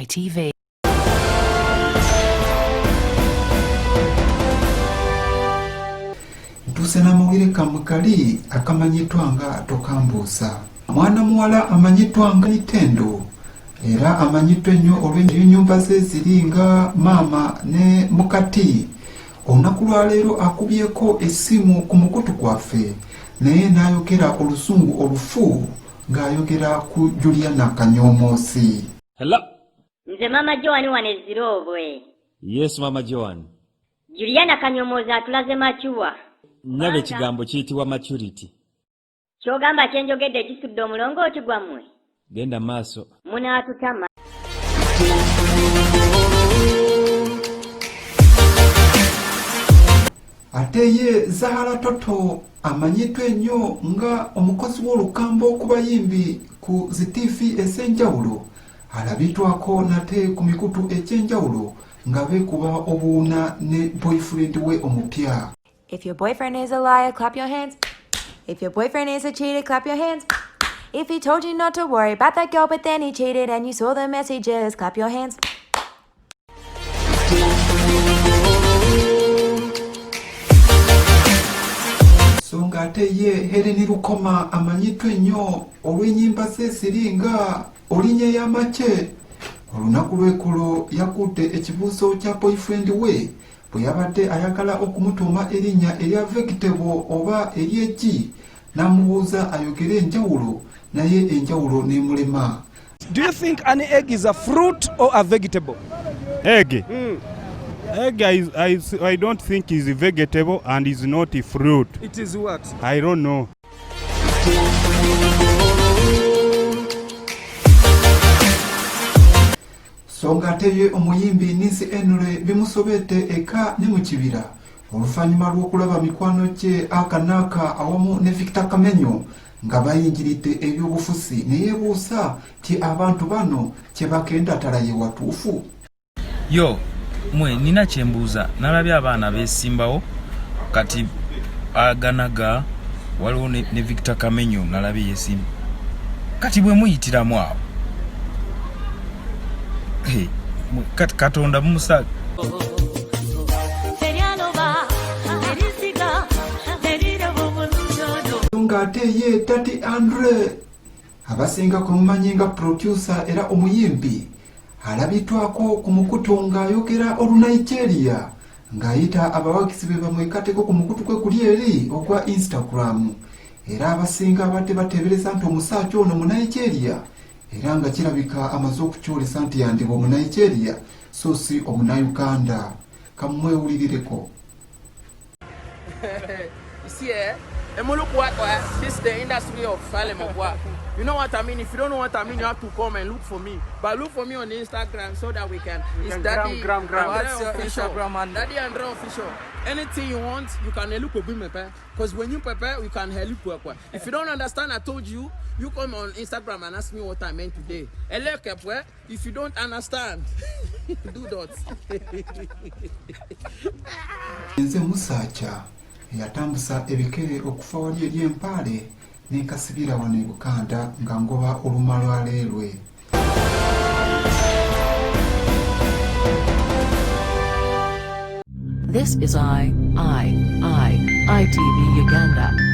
ITV. Ntuuse n'amawulire kammwe kali akamanyiddwa nga Tokambuusa. Mwana muwala amanyiddwa nga Nintendo era amanyiddwa ennyo olw'ennyumba ze ziri nga maama ne mukati. Olunaku lwaleero akubyeko essimu ku mukutu gwaffe naye n'ayogera oluzungu olufu ng'ayogera ku Juliana Kanyomosi. Hello. Nze Mama Joan wano e Ziroobwe. Yes, Mama Joan. Juliana Kanyomozi atulaze macuwa. Nyaba ekigambo kiyitibwa maturity. Ky'ogamba kye njogedde kisudde omulongooti gwammwe? Genda maaso. Munaatutama. Ate ye Zahara Toto amanyiddwa ennyo nga omukozi w'olukambo ku bayimbi ku zi ttiivi ez'enjawulo alabitwako nate ku mikutu egy'enjawulo nga beekuba obuwuna ne boyfriend we omupya. If your boyfriend is a liar, clap your hands. If your boyfriend is a cheater, clap your hands. If he told you not to worry about that girl, but then he cheated and you saw the messages, clap your hands. So ng'ate ye Helen Lukoma amanyiddwa ennyo olw'ennyimba ze ziri nga Olinnya y'amakye olunaku lw'eggulo yakudde ekibuuzo kya boyfriend we bwe yabadde ayagala okumutuuma erinnya erya vegetable oba ery'eggi n'amubuuza ayogere enjawulo naye enjawulo n'emulema. Do you think an egg is a fruit or a vegetable? Egg. Egg, I don't think is a vegetable and is not a fruit. It is what? I don't know. So ng'ate ye omuyimbi Ninzi Henry bimusobedde eka ne mu kibira oluvannyuma lw'okulaba mikwano gye Aka Naaka awamu ne Victor Kamenyo nga bayingiridde ebyobufuzi ne yeebuusa nti abantu bano kye bagenda ddala ye watuufu. Yo mwe nina kyembuuza, nalabye abaana besimbawo kati aganaga waliwo ne Victor Kamenyo nalabye yesimba kati bwe muyitiramu awo hey, kati Katonda mumusa ng'ate ye Daddy Andre abasinga kumumanyi nga producer era omuyimbi alabitwako ku mukutu ng'ayogera Olunigeria ng'ayita abawagizi be bamwekateko ku mukutu gwe guli eri ogwa Instagram era abasinga abadde bateebereza nti omusajja ono Munigeria era nga kirabika amaze okukyolesa nti yandiba Omunigeria so si Omunauganda. Kamwewulirireko. You see, eh? This is the industry of Salemokwa. You know what I mean? If you don't know what I mean, you have to come and look for me. But look for me on Instagram so that we can. We It's can Daddy gram, gram, gram. Andre What's your Official. Instagram handle? Daddy Andre Official. Anything you want, you can look with me, because when you prepare, you can help you. If you don't understand, I told you, you come on Instagram and ask me what I meant today. If you don't understand, do that. Nze Musacha eyatambuza ebikere okuva wali eri Empaale ne nkasibira wano e Bukanda nga ngoba oluma lwa leerwe. This is I, I, I, ITV Uganda.